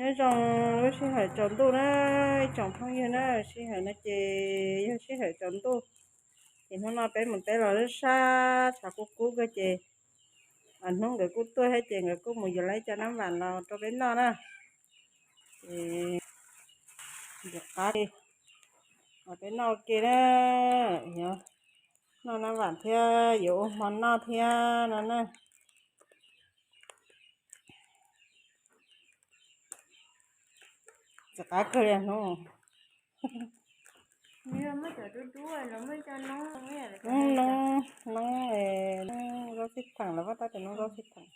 Nyob zoo lub sij hawm tsaus ntuj na, ib tsoom phooj ywg na, sij hawm no ces yog sij hawm tsaus ntuj, ces hnub no peb mus teb los sab sab, tshav kub kub kawg ces hnub nkawd kuj tuaj thiab ces nkawd kuj mus yuav lawv cov nab vam los rau peb noj na. Ces yuav qab li, peb noj ua ke na, yuav noj nab vam thiab yuav ua hmo noj thiab no na. Txiv qab kawg li hnub. Noob, noob, noob zaub xib theem los, pab tab tus noob zaub xib theem.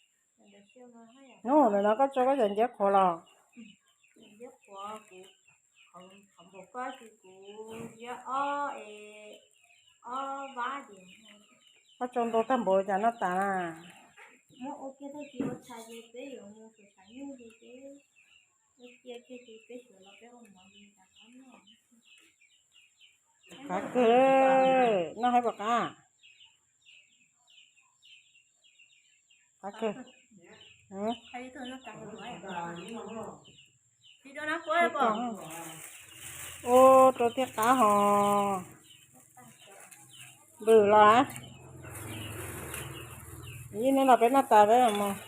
Noob, ntawm no koj tso koj cov nciab qhuav los? Koj tso ntau tag npaum cas noj tas na? Qab kawg, noj haib puas qab? Qab kawg. Ua rau thiaj qab hos. Npws los, ib hnub no peb noj tas peb mus.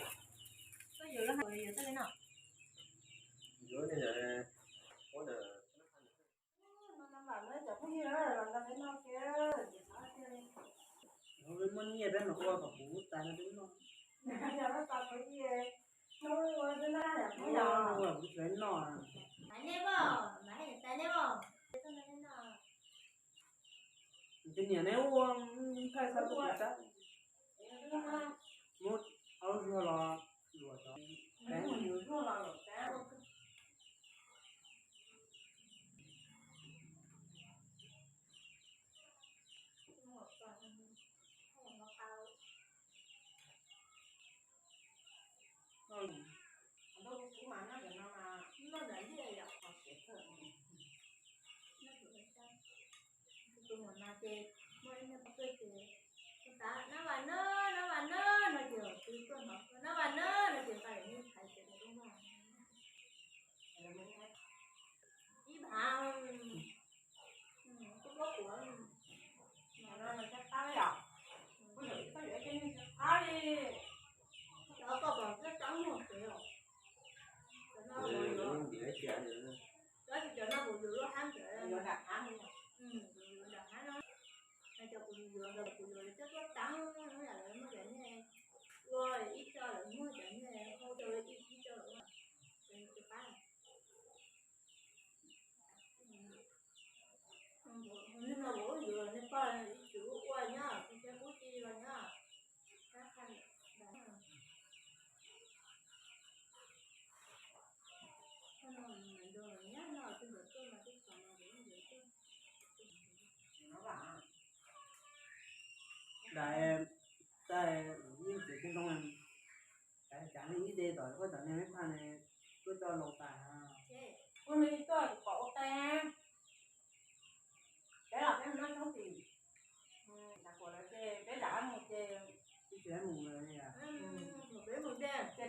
Muaj nyiaj peb mus ua kom kuv tas no peb noj. Kuv tsis noj. Tej niam neb ua thaij xa tuaj kuv sab. Muab ob lub zuag los luam cov. Tus muam no ces muaj ib niag poj kej ces hu tas nab vas nab, nab vas nab no ces tus tuaj hnov nab vas nab no ces nqa daim niag thaiv ces tus tuaj noj. Ib phav, kuv pob kuav no no tsis qab li os. Kuv yuav ib pob yuav ib ce neeg tsis qab li. Cov koj kom txob txeeb muag kev os. Cov no kuv yuav, cov no kuv yuav lub hab ntawd, yuav dam qab li. Kuv yuav dam qab no. Cov kuv yuav ntawd kuv yuav cov txob txeeb, yam lawv muaj cov niag ua ib co lawv muag cov niag hau rau ib co lawv ua tsis qab. Hnub no kuv yuav nej pog ib txwm ua nyob, kuv thiab kuv tij los nyob. Dais, tais, yeej txiav xyoob ntoo, cav li ib de tom koj cov niag me phaj ne, tuaj coj laus tas. Kuv nws tuaj pom ua tais. Peb los peb mus noj tshoob tim, tas kuam lawv ces peb zam qab mus ces, ces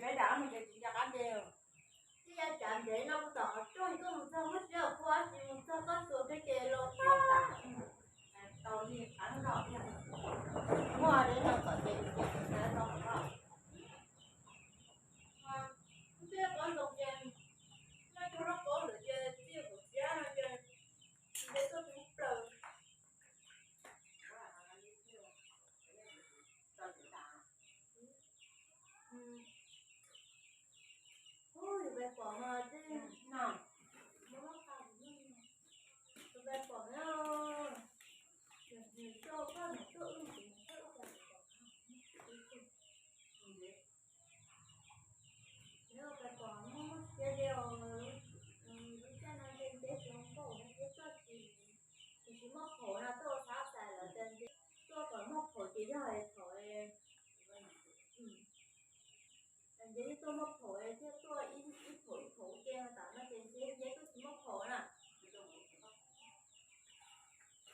peb zam qab mus ces tsis nco qab nce. Ib yam cav ntev no kuv tom qhov rooj tuaj mus txog muab siab kuv ua tsis mus txog koj txuas peb ces los tag. Tau li qab no, muaj li no kom ces tau no. Ntiaj qab ntoo ces, noj tshoob loj paub lawm ces txij kuv txiab no ces nte tuaj tub plaws. Ub, yus pais pom mas tej no, yus pais pom na, yus coj koj mus coj wb mus kuv mus coj wb pais pom. Yus pais pom muaj muaj siab li os, lub caij no nce nce xyoo nkauj no thiab txoj kev, tsis muaj phaum no tuaj ua txhab xais lawm tas nce, tuaj kom muaj phaum ces yog thaum nce twb tuaj muaj phaum thiaj tuaj ib phaum ib phaum ua ke no, tam no ces nce nce tuaj tsis muaj phaum na.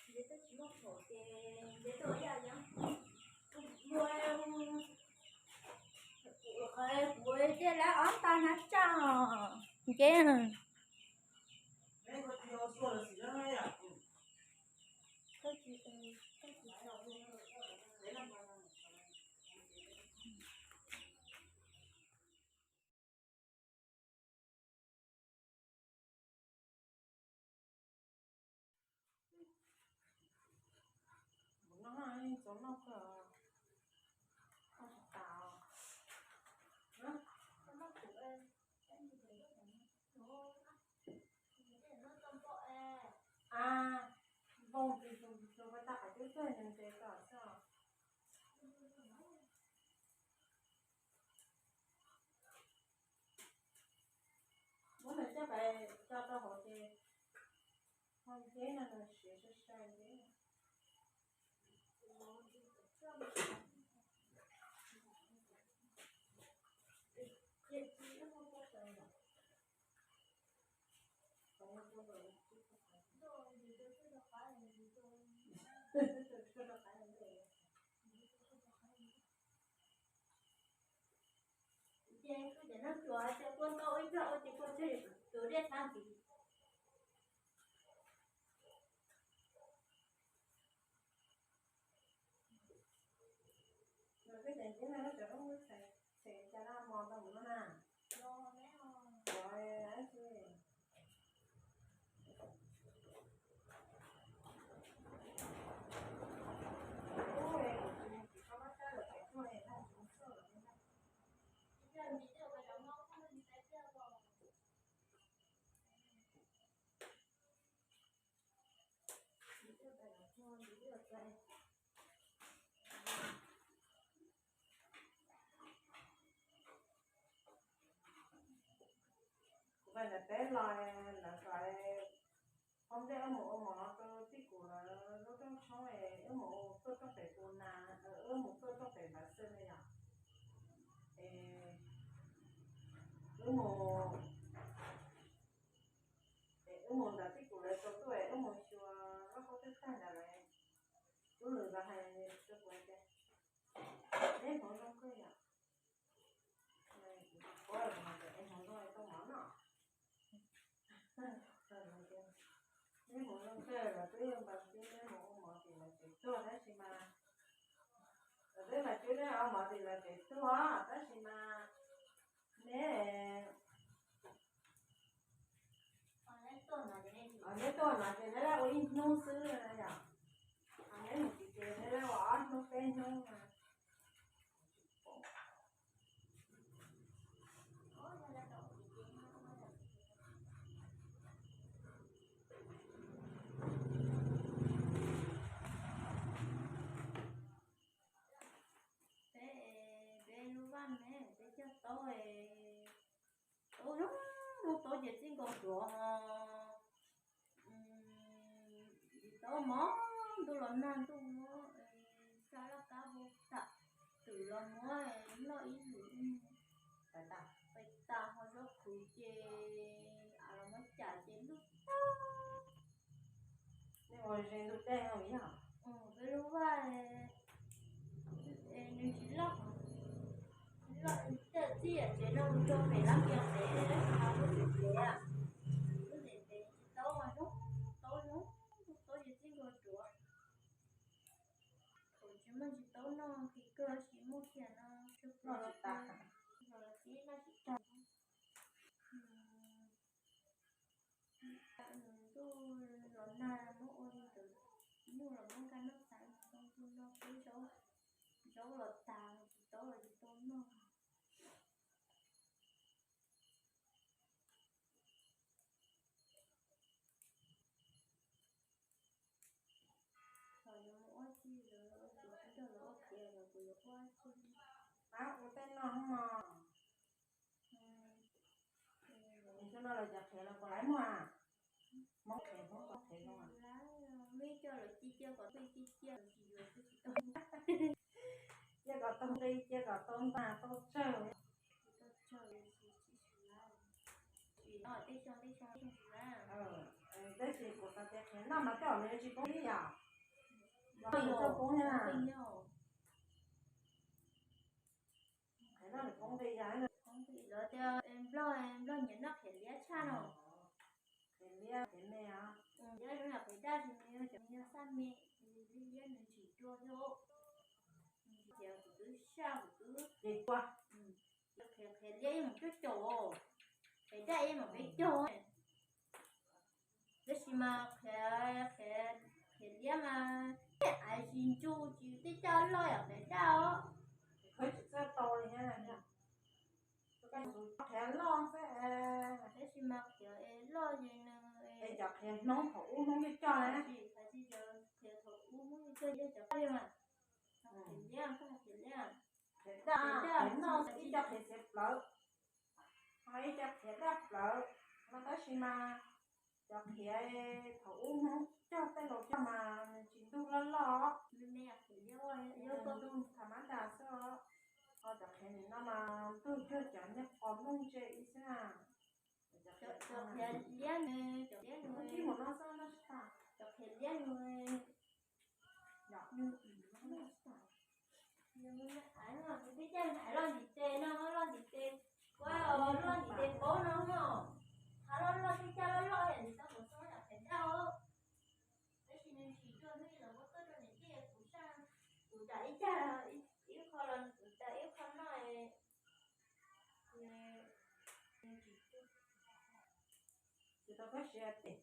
Nce tuaj tsis muaj phaum ces nce tuaj ib yam yeeb. Kuv, kuv thiaj lawv ob nta na tsaug. Nceb na. A, npoo tis tus tus ua tau qhov cub tuaj nws ntes kom xwb. Muab nws coj pais tso rau hauv ces ho nceb no nws siav sai sai nceb. Ces kuv cov noj tsuas ces kua ntau ib pliag ua ces kua tseg tus dej tag ntxiv. Los peb cov nceb no cov lub xeem, xeem cas no mos tau mus no na. Kuv pais nram teb los lawv kom phob nplej wb mus ua mov rau tij Kuv lawv lub rooj tshoob, wb mus tuaj rooj pem Pu Nas, wb mus tuaj rooj pem Npav Xwm na yom. Es wb mus, es wb mus nrog tij Kuv lawv tau tuaj, wb mus xyuas lub qub teb tag ntawd lawm. Tub Lwm los hais rau kuv tias, neb hmoov zoo kawg yom. Kuv hais tias, es hmoov zoo es tau mov noj. Neb hmoov zoo kawg, lawv twb npaj tib neb mus ua mov tim lawv tsev tuag tab sis mas, lawv twb npaj tib neb ua mov tim lawv tsev tuag tab sis mas neb, neb tuaj no ces neb ua ib hnub xwb yom. Neb mus tim ces neb ua ob hnub peb hnub no. Peb, peb lub vaj me peb cog taub, taub zoo, taub ces txij nkaus duav ho, tsis tau mov, ntuj los nag ntuj muab xa laj kab hu tam, twm los muab loj ib lwm, pais tas ho zaub qhwv ces av los muab cam ces ntuj tag. Nej ua ze ntuj teb yog? Peb lub vaj nws tsis loj, loj tej txij tsev no mus rau pem lab kiag pem lub tsev tsev, lub tsev tsev tsis taub zoo, taub zoo, taub ces txij nkaus duav. Thaum tsis muaj tsis taub noj, kis kawg tsis muaj kiag no, tsis tas, los tib noj tsis tag. Ntuj los nag muab ua li ntawd, nyuj los muab nkag noj tag, ntuj no peb zaub, zaub los tag, tsis taub los tsis tau noj. Thaum yuav mus ua tsi, yuav tus tub nrog lawv ua kev los kuv yuav ua tsi. Ab, ua tej no mog. Nws xyoo no lawv cov qhiav los puas laib muag? Hmoob qhiav, Hmoob qhiav zoo. Muaj ib co lawv cia cia kom tau nqi, cia cia lawv tsis yuav, tsis tau. Cia kom tau nqi, cia kom tau ntag, tau tsawg. Tsis tau tsawg, tsis tsis laib. Vim no tej xyoo tej xyoo tsis laib. Tab sis kuv xav tias qhiav noj mas tej zaum nws yuav tsis poob nqi yom. Los nws txawj poob thiab na. Qhiav noj nws poob nqi yom. Nplog, Nplog nyiam noj qhiav liab tshaj no. Qhiav liab, qhiav me os. Liab zoo yam qhiav daj, nws yog cov me nyuam xaj me, liab liab nws tsim dua thiab. Qhiav kuv twb saj kuv twb ces ua. Qhiav, qhiav liab ib mus cuaj caum, qhiav daj ib mus peb caug. Tab sis mas qhiav, qhiav, qhiav liab mas ib aiv tsis ntsu tsis tej coj loj yam qhiav daj os. Qhiav tsis txawj tau li thiab. Qhiav loj xwb. Tab sis mas qhiav loj ces nws es cov qhiav hnub thaum ub hnub coj coj na. Qhiav thaum ub hnub coj coj yog cov paj mas. Qhiav liab, qhiav liab. Qhiav daj, qhiav noj ib co qhiav txiav plawv, ho ib co qhiav daj plawv no tab sis mas cov qhiav thaum ub hnub coj tej laus coj mas nws tsis ntug loj loj, ntug tham mab ntas xwb os. Ho cov qhiav nim no mas ntug cuag cov nyuag qos nplooj ntse ib xwb na. Cov qhiav liab nws, cov liab nws, ib mus no xwb no tsis tas. Cov qhiav liab nws, peb caj aiv loj ntim tes no, loj ntim tes, kuv loj ntim tes paub no no. Qhov loj loj peb caj loj loj yam ntim tau kuv txog yam qhiav daj os. Tab sis nws tsis tuaj hnub los muab tuaj rau niam tij kuv saj, kuv tas ib cag, ib qho los kuv tas ib qho noj. Tsis tau koj siav tes.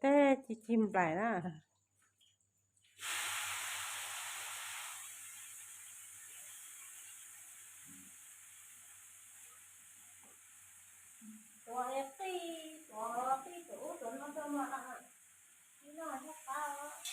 Tej ci ci nplaim na. Tuav es qij, tuav qij tuav ub tuav no rau mas, ib no thiaj qab os.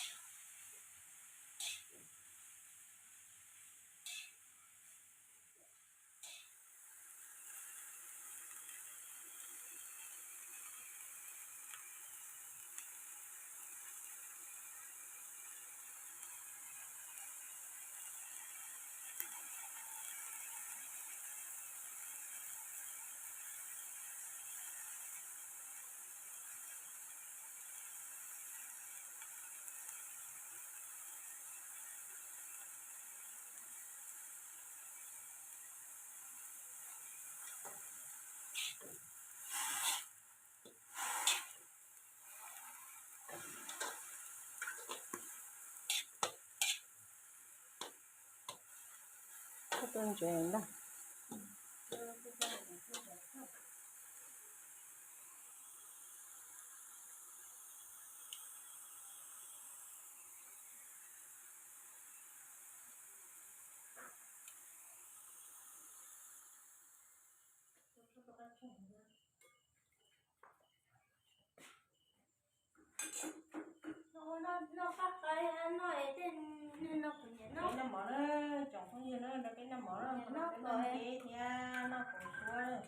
Tuaj ntsev ntag. Noj mov na, tsoom phooj ywg na, nrog peb noj mov na, noj mov thiab noj kuv suab.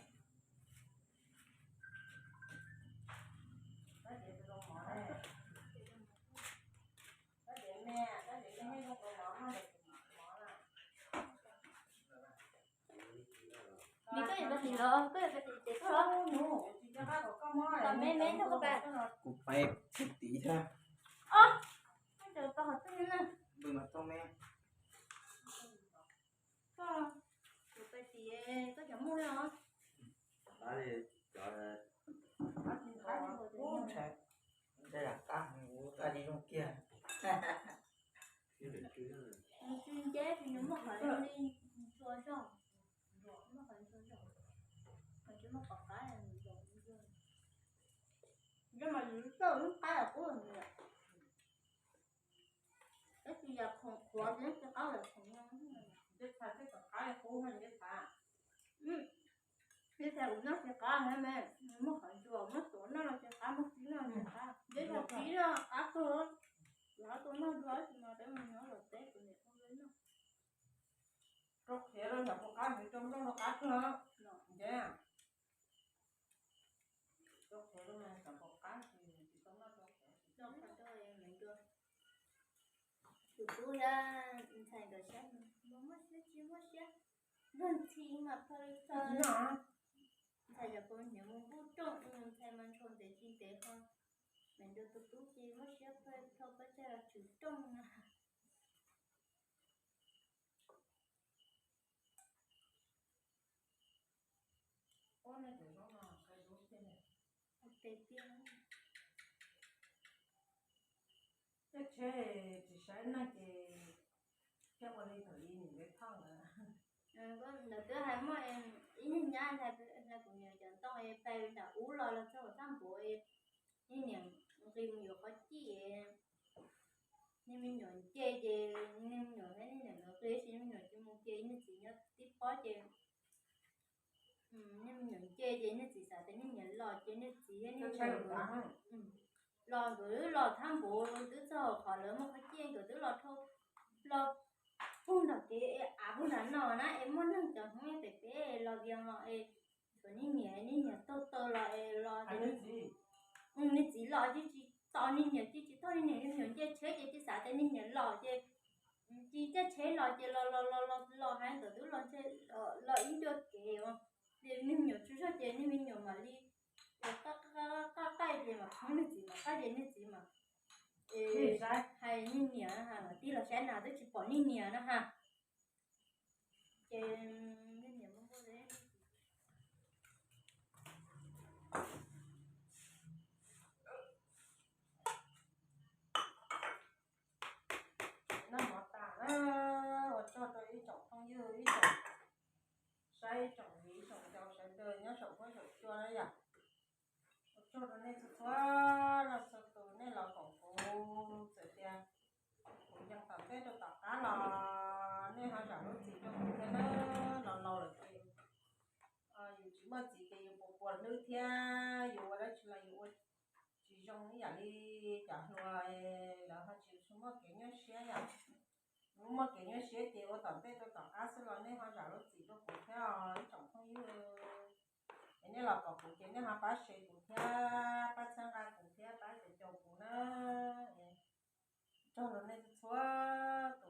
Nws koj yuav pais tim los, koj yuav pais tim ces koj los. Tam me me nrog koj pais. Kuv pais tim thiab. Os, koj cov tau hov twg na. Npws mas tau me. Koj yuav pais tim koj cov muaj os. Ntshai lam qab, qab li zoo kiag. Nws tsis nceb, nws muaj qhov zoo li ntxhua zog, muaj qhov ntxhua zog, nws tsis muaj qhov qab. Yog mas yus txawj lub qab los qub nws, tab sis yam khoom qhuav ces tsis qab yam khoom no. Ntxhua qab qub ntxhua. Ib txhia kuv noj tsis qab heev me, muab qhov ntsuas muab tuav noj los tsis qab, muab tib noj tsis qab, ib txhia tib noj qab kawg. Kuv ho tuaj noj dua ib tsis no rau mus nyob los teb kuv niam ua noj. Rau qhiav rau ntawm puas qab, rau nplooj rau qab kawg. Nce, rau qhiav rau ntawm puas qab, tsis tau noj rau qhiav. Tus tub thiab ntxhais nkawd saib, muaj siab tsis muaj siab, luag ntxhi mas pha li pha. Ntxhais cov pab hniav mus npuj rooj, ntxhais mas ntshaw ntev tsis ntev ho, mas nrog tus tub ces muaj siab pha li pha, pab tsag los tswv rooj no. Ua tes tiag. Tej tsheb tsis saib neeg ces thiaj ua li thaum i niam peb thauj ntawd. Ntawd twb hais muaj ib niag nyab ntag, kuv niam cov ntoo es pais nram ub los los txog thaj npuv, niag niam nqis mus yuav qhov cij, niag me nyuam nce ces niag me nyuam thiab niag niam nkawd nqis, niag me nyuam ces mus ces niag txiv nyob tib pob ces niag me nyuam nce ces niag txiv xav tias niag niam los ces niag txiv thiab niag me nyuam los, nkawd twb los thab npuv twb txog qhov lawv muaj qhov ciaj, nkawd twb los dhau, los puag nram kev av puag nram no na es muaj neeg cov Hmoob pem peb los vias no es, tshuav niag niam, niag niam taug taw los es los, niag txiv los ces tsis tos niag niam, ces tsis tos niag niam, niag niam nce tsheb ces tsis xav tias niag niam los ces tsis caij tsheb los ces los los los los los hais ntawd twb los ntshe los ib ncua kev os. Ces niag me nyuam tsaug zog ces niag me nyuam mam li qaj qaj ces mam poob niag txiv, mam qaj ces niag txiv mas hais niag niam, mam tig los saib na twb tsis pom niag niam na ha. Ces niag niam noj mov tas na, ua tsaug rau ib tsoom phooj ywg, ib tsoom saib, ib tsoom viv, ib tsoom ncaus sawv daws nyob saum huab saum cua na yom. Ua tsaug rau nej txhua txhua leej txhua tus, nej los koom kuv, txawm tias kuv yeej tom ntej rau tom qab los nej ho zam lub txim rau kuv thiab na. Los laus lawm ces yus tsis muaj txiv ces yus puas puas hlwb thiab yus ua dab tsi los yus ua tsis zoo ib yam li cov hluas, lawv ho tsis tshua muaj kev nyuaj siab yom. Yus muaj kev nyuaj siab ces ua tom ntej rau tom qab xwb los nej ho zam lub txim rau kuv thiab os ib tsoom phooj ywg. Es nej los koom kuv ces nej ho pab share kuv thiab, pab txhawb nqa kuv thiab, pab caum caum kuv na. Tsaug rau nej txhua tus.